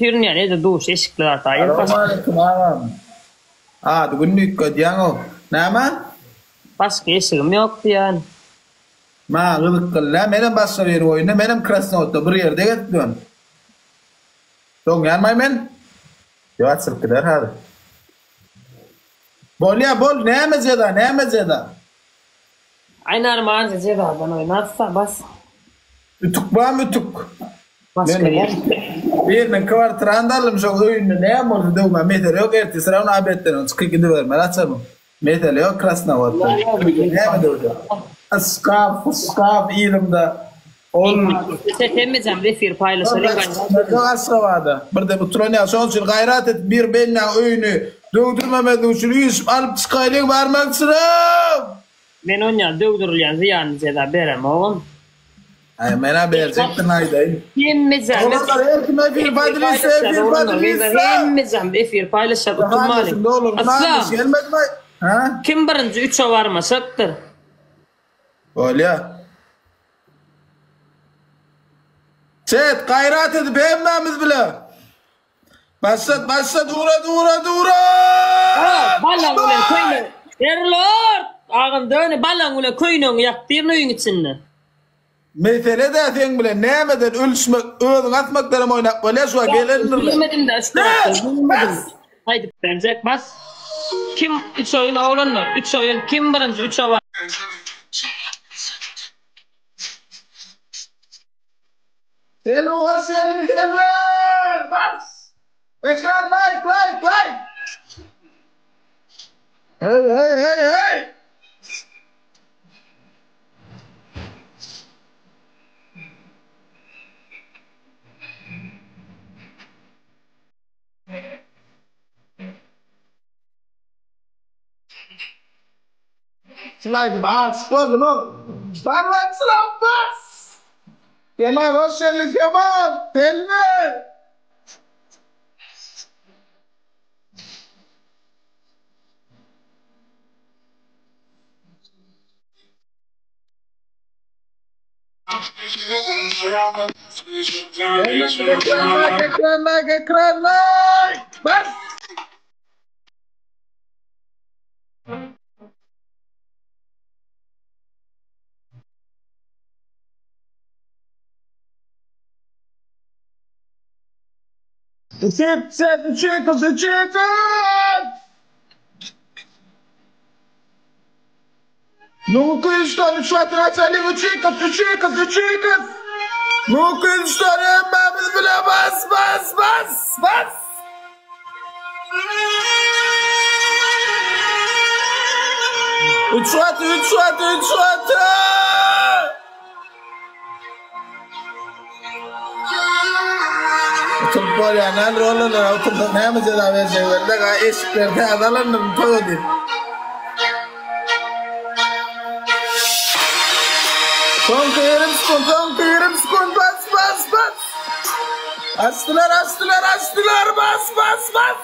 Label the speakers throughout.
Speaker 1: Sürünýän ede duş eşikli zat aýyr başga.
Speaker 2: Salowmaleýkim agam. Ady günde üýtgedýäňow. Näme?
Speaker 1: Başga eşigim ýok diýýän.
Speaker 2: Maňa gyzykgyl dä. Menem başga bir oýunda menem krasnowodda bir ýerde gezip ýörün. Doňýanmaý men? Ýok açylyp gider häzir. Bolýa bol näme jeza näme jeza?
Speaker 1: Aý narmanca jezadan oýnarsa bas.
Speaker 2: Ütük barmy ütük?
Speaker 1: Başga
Speaker 2: Men
Speaker 1: ýer.
Speaker 2: Biriniň kwartirany aldym şoň öýünde näme bolsa döwmä mesele ýok ertir srawno obedden öň çykyp gidibermeli açamyň. Mesele ýok Krasnowodda. Näme döwjek. Yşgap pyşgap yzymda ol.
Speaker 1: Ses hemmejämiz efir paýlaşalyň gaýrat
Speaker 2: Ýok Aşgabada. Birden uturan ýaly şoň üçin gaýrat edip bir bendäň öýüni döwdürmemezlik üçin üýşüp alyp çykaýlyň barmakçyram.
Speaker 1: Men onýa döwdürilýän zyýanly jeza beremogam.
Speaker 2: Aý menä berjekdim aýdaýyn.
Speaker 1: Hemmejämiz
Speaker 2: Oglanlar her kim efir podlisa efir podlisa.
Speaker 1: Hemmejämiz efir paýlaşaly oturmalyň. Yslam.
Speaker 2: Ha?
Speaker 1: Kim birinji üçe barmaşakdyr.
Speaker 2: Bolýa. Chat gaýrat edip hemmämiz bile. Başlat başlat ugrat ugrat ugrat.
Speaker 1: Balaň bilen köýnek. Erlord! Agam döne balaň bilen köýnegiňi ýakdyryn öýüň içinde.
Speaker 2: Mesele dä seň bilen nämeden ölçmek özüň asmak bilenem oýnap bolýa şu gelendirler.
Speaker 1: Bilmedim de şu tarapdan bilmedim. Aýdyp berjek bas. Kim üç oýun oglanlar üç oýun kim birinji üçe bar.
Speaker 2: Selbi hoş geldiň Selbi! Bas! Ekran like like like! Hey hey hey hey! Slaýdym aç boldy no. Barmakçylar bas! Kemal hoş geldiň Kemal! Selbi! Ekran like ekran like ekran like! Bas! Üçe üçe üçe kız üçe kız. Nuku üç tane üç atın açalım üçe kız üçe kız üçe kız. Nuku üç tane hemmemiz bile bas bas bas bas. Üç atı üç atı üç atı. Oturup bolýar, näler olanlar otursak näme jeza berjek belli, ga eşikleri täze alandyryn toýa diýip. Soňky ýigrimi sekunt, soňky ýigrimi sekunt, bas, bas, bas. Açdylar, açdylar, açdylar, bas, bas, bas.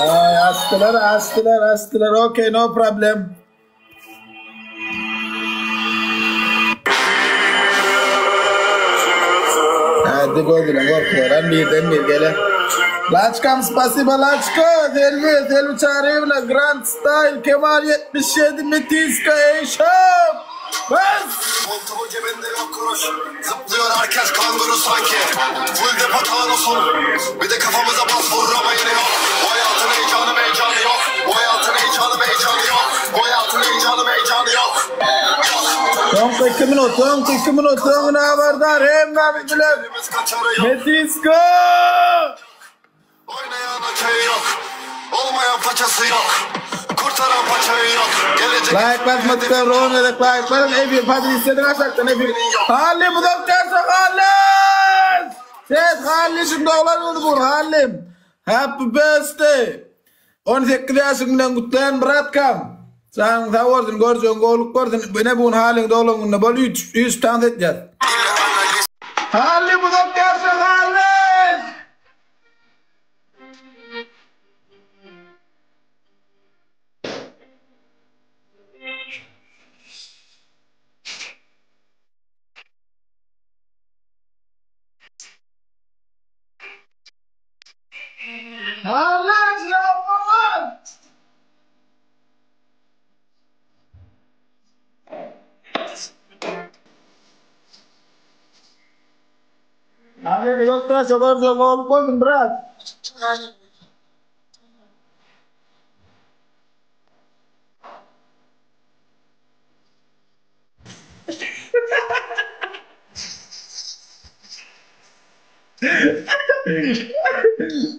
Speaker 2: Ay, açdylar, açdylar, açdylar. Okay, no problem. Hadi gördüler, korkuyorlar. Birden bir gele. Laçkam spasiba Laçka. Selvi, Selvi Çaryýewna, Grand Style, Kemal 77, Mitiska, Eýşam. Bas!
Speaker 3: Koltuğu cebinde yok kuruş Zıplıyor herkes kanguru sanki Full depo Thanos'un Bir de kafamıza bas vurur ama yine yok Bu hayatın heyecanı meyecanı yok Bu hayatın heyecanı meyecanı yok Bu hayatın heyecanı meyecanı yok Yok
Speaker 2: Soňky 2 minut, soňky 2 minut, soňuna habardar hemmämiz bilen.
Speaker 3: Elimiz kaçarı yok
Speaker 2: Metiska!
Speaker 3: Oynayan okey yok Olmayan paçası yok Kurtaran paçayı yok Gelecek
Speaker 2: Like basmadyk ron edip like basyň efir padyr istedik aşakdan efir. Hally uzak ýaşa Hally! Ses Hally şu doglan güni bu Hallym. Happy birthday. 18 ýaşyň bilen gutlaýan bratkam. Janyň sag bolsun, görjegiň gowluk bolsun. Ine bu gün Hallyň doglan gününe bol üç üç tans etýäs. Hally uzak ýaşa Hally! Halyş ýapylan. Abi yok da çok zor koydum bırak.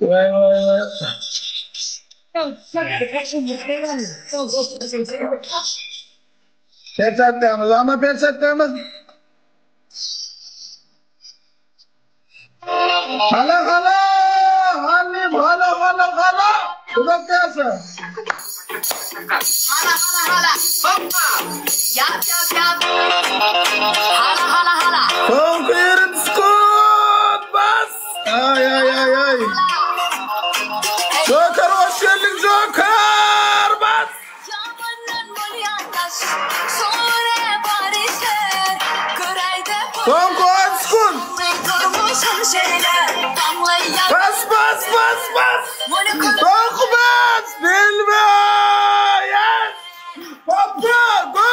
Speaker 2: Vay vay vay. Pers atýaňyz ama pers atýaňyz. Hala hala! Halim hala hala hala! Uzak ýaşa.
Speaker 4: Hala hala hala hoppa Yap yap yap Hala hala hala
Speaker 2: Soňky 20 sekund bas. Ay ay ay ay. Joker hoş geldin Joker bas.
Speaker 4: Yamandan bolýan daş Şore barişler Göreyde
Speaker 2: Soňky 10 sekund.
Speaker 4: Durmuşum şeýle Damlaýan
Speaker 2: Bas bas bas bas.
Speaker 4: Monika
Speaker 2: Soňky bas. Bilme. Yes. Papa go.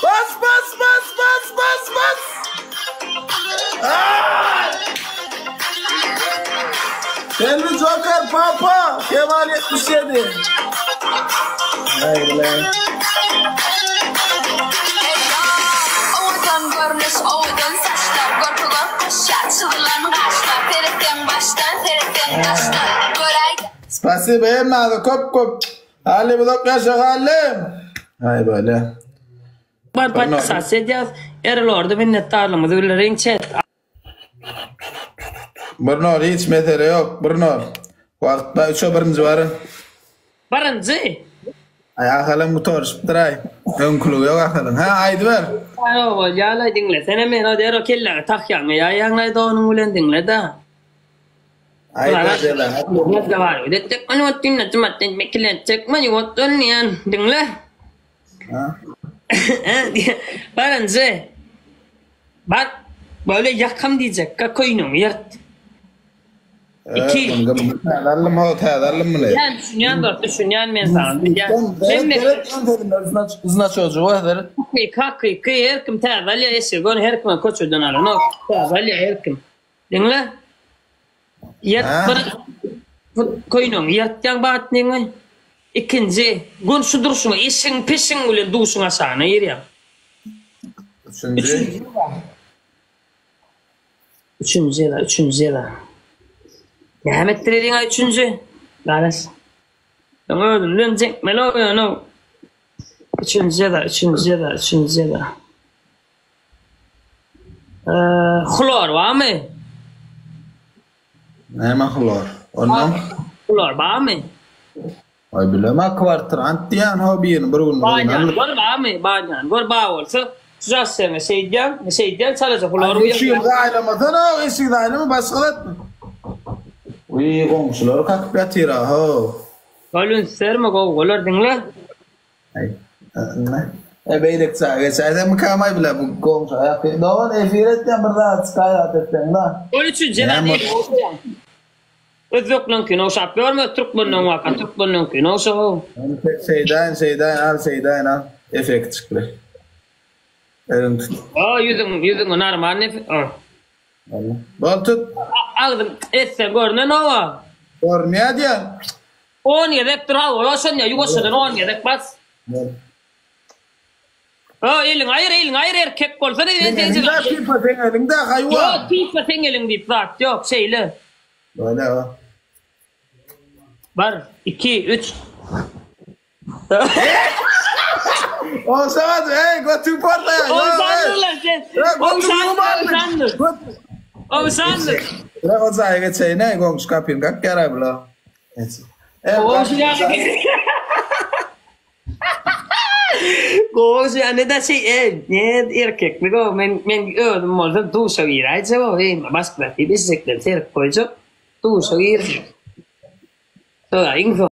Speaker 2: Bas bas bas bas bas bas. Ay. Selvi Joker Papa. Kemal 77. Hayır lan.
Speaker 4: Owadan görnüş, owadan saçlar, Gorky gorkuşýar, çyzylan gaşlar, Seretseň başdan, seretseň daşdan, Göräýdä.
Speaker 2: Spasibo hemmäňize köp köp. Hally uzak ýaşa Hally. Aý böyle.
Speaker 1: Bar podpisasiýa edýäs. Erol orda minnetdarlygymyzy bildireýin chat.
Speaker 2: Bir nol hiç mesele ýok. Bir nol. Wagt bar üçe birinji baryn.
Speaker 1: Birinji.
Speaker 2: Aý Ahalam gutaryşypdyr aý. Öňküligi ýok Ahalyň. Hä aýdyber.
Speaker 1: Aý bolýalaý diňlesene meni o derrew kelläňe tahýaňy ýaýaňlaý donuň bilen diňle-de.
Speaker 2: Aýdyber jela.
Speaker 1: Diňle.
Speaker 2: Ha?
Speaker 1: Birinji. Bak böyle ýakam diýjek köýnüňi ýyrt. Iki.
Speaker 2: Täze aldym ho, täze aldym muny.
Speaker 1: Düşünýän, düşünýän dost, düşünýän men saňa. Bilýän. Hemme
Speaker 2: Znaçojy bar seret.
Speaker 1: Hakyky, hakyky her kim täze alýar eşegi ony her kime köçeden alanok. Täze alýar her kim. Diňle. Ýyrt
Speaker 2: Ha?
Speaker 1: bir köýnegiňi ýyrtýaň batnyňy. Ikinji, gün şu durşuňa eşegiň peşegiň bilen duşuň aşagyna girýäň.
Speaker 2: Üçünji.
Speaker 1: Üçünji jeza, üçünji jeza. Näme etdireliň-aý üçünji? Garaş. Öň özümden çekmeli o ýöne. Üçünji jeza, üçünji jeza, üçünji jeza. Eee, hlor barmy?
Speaker 2: Näme hlor? Ondan?
Speaker 1: Hlor barmy?
Speaker 2: Aý bilemä kwartirant diýýän ho birini bir gün
Speaker 1: Barýan gör barmy? Barýan gör bar bolsa şu jaşlaryňa şeýdýäň, şeýdýäň çalaja hlor guýýaň.
Speaker 2: Eşigi zaýlamasana, eşigi zaýlama başga zat. Uý goňşular kakyp ýatyr-a ho.
Speaker 1: Ol üns berme gowy bolar diňle.
Speaker 2: Aý. E beýleki jaýa geçäýsemmikäm-aý bile bu goňşa ýakyn. Dogan efir etýän bir zat çykaýat etseň-dä.
Speaker 1: Ol üçünji zat Özbekleňkini ogşap ýörme, türkmenleň waka türkmenleňkini ogşa-ow.
Speaker 2: Şeýdäýin, şeýdäýin, al, şeýdäýin, al. Efekt çykdy. Eliňi tut.
Speaker 1: O, ýüzüň, ýüzüňi normalny, o.
Speaker 2: Bol tut.
Speaker 1: Agzym etseň görnenow-a.
Speaker 2: Görünýär diýýän.
Speaker 1: On gezek dur, hawa, şonda ýuwaşjadan on gezek bas.
Speaker 2: Bol.
Speaker 1: O, eliňi aýyr, eliňi aýyr, erkek bolsa
Speaker 2: Seň eliňde, pipa seň eliňde, haýwan.
Speaker 1: Ýok, pipa seň eliň diýip zat ýok, şeýle.
Speaker 2: Böyle o.
Speaker 1: Bir, iki, üç.
Speaker 2: Olsa ey götün portaya.
Speaker 1: Ogşandyr lan sen. Ogşandyr, ogşandyr. Ogşandyr.
Speaker 2: Bırak o zaya geçeyim ne komşu kapıyı kalk yaray bula.
Speaker 1: Gowy ýa ne-de şeý e, ne erkeklik o men men özüm bolsam duşa giräýjek o eý başga zat diýip eşekleri serip goýjak duşa girjek. Şolar iň soň.